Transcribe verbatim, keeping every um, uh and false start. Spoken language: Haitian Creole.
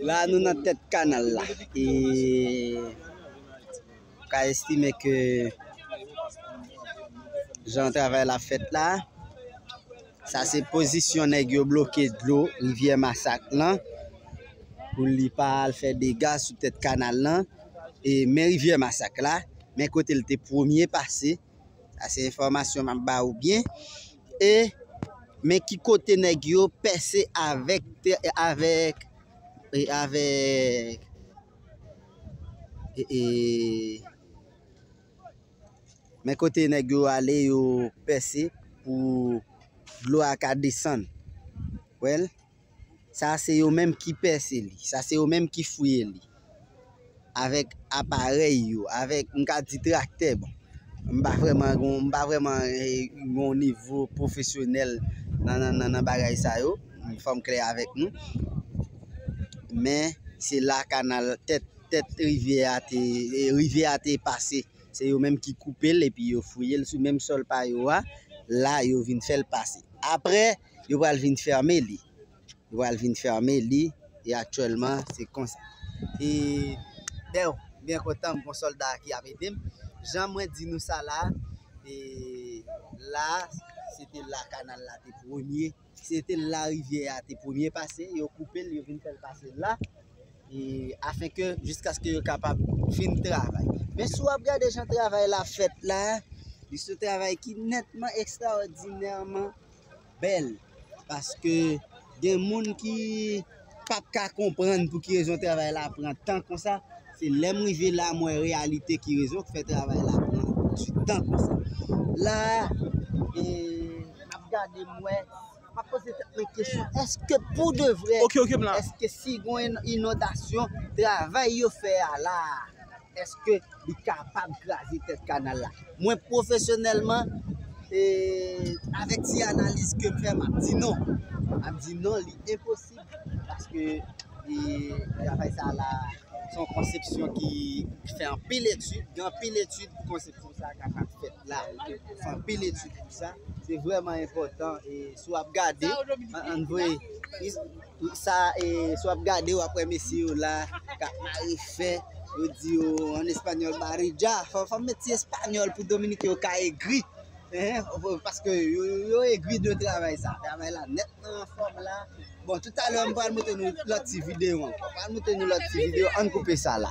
La nou nan tèt kanal la. E ou ka estime ke jan travay la fèt la, sa se pozisyon nèg yo bloke dlo rivyè Masak lan pou li pa al fè dega sou tèt kanal lan. E men rivyè Masak la, men kote l te premye pase. Sa se enfòmasyon m ap ba ou byen. E men ki kote nèg yo pèse avèk te- avèk e avèk e, e, men kote nèg yo ale, yo pèse pou dlo a ka desann. Wè l? Sa se yo menm ki pèse li. Sa se yo menm ki fouye li. Avèk aparèy yo, avèk, m ka di, traktè. Bon, m pa vrèman gon, m pa vrèman eh, gon nivo pwofesyonèl nan, nan, nan, nan bagay sa yo. Fò m klè avèk nou. Men se la kanal tèt, tèt rivyè a te, eh, rivyè a te pase. Se yo menm ki koupe l epi yo fouye l sou menm sòl pa yo a. La, yo vin fè l pase. Apre, yo pral vin fèmen li. Yo pral vin fèmen li. E aktyèlman, se konsa. E dèyè, m byen kontan, m gon sòlda ki ap ede m. Jan mwen di nou sa la, e la, se te la kanal la te premye, se te la rivyè a te premye pase, yo koupe l, yo vin fè l pase la, e afenke jiskaske yo kapab fin travay. Men si w ap gade jan travay la fèt la, li se yon travay ki nètman ekstraòdinèman bèl, paske gen moun ki p ap ka konprann pou ki rezon travay la pran tan konsa. Se lè m rive la, m wè reyalite ki rezon k fè travay la pran ti tan konsa. La, e, m ap gade, m wè, m ap poze tèt mwen kesyon, èske pou de vrè, Ok, ok, m la. Èske si gon in- inondasyon, travay yo fè a la, èske li kapab kraze tèt kanal la? Mwen, pwofesyonèlman, e, avèk ti analiz ke m fè, m ap di non. M ap di non, li enposib, paske, e, travay sa la, se yon konsepsyon ki fè anpil etid, gen anpil etid pou konsepsyon sa kapab fèt la. Fè anpil etid pou sa. Se vrèman enpòtan. E si w ap gade, an, ann voye, sa, e si w ap gade, w ap wè mesye yo la k ap mare fè. Yo di yo an espanyòl, "Barilla." Fò, fò m met ti espanyòl pou Dominiken yo ka egri. Hein, paske yo, yo egri de travay sa. Travay la nèt nan fòm la. Bon, toutalè, m pral montre nou lòt ti videyo ankò. M pral montre nou lòt ti videyo. Ann koupe sa la.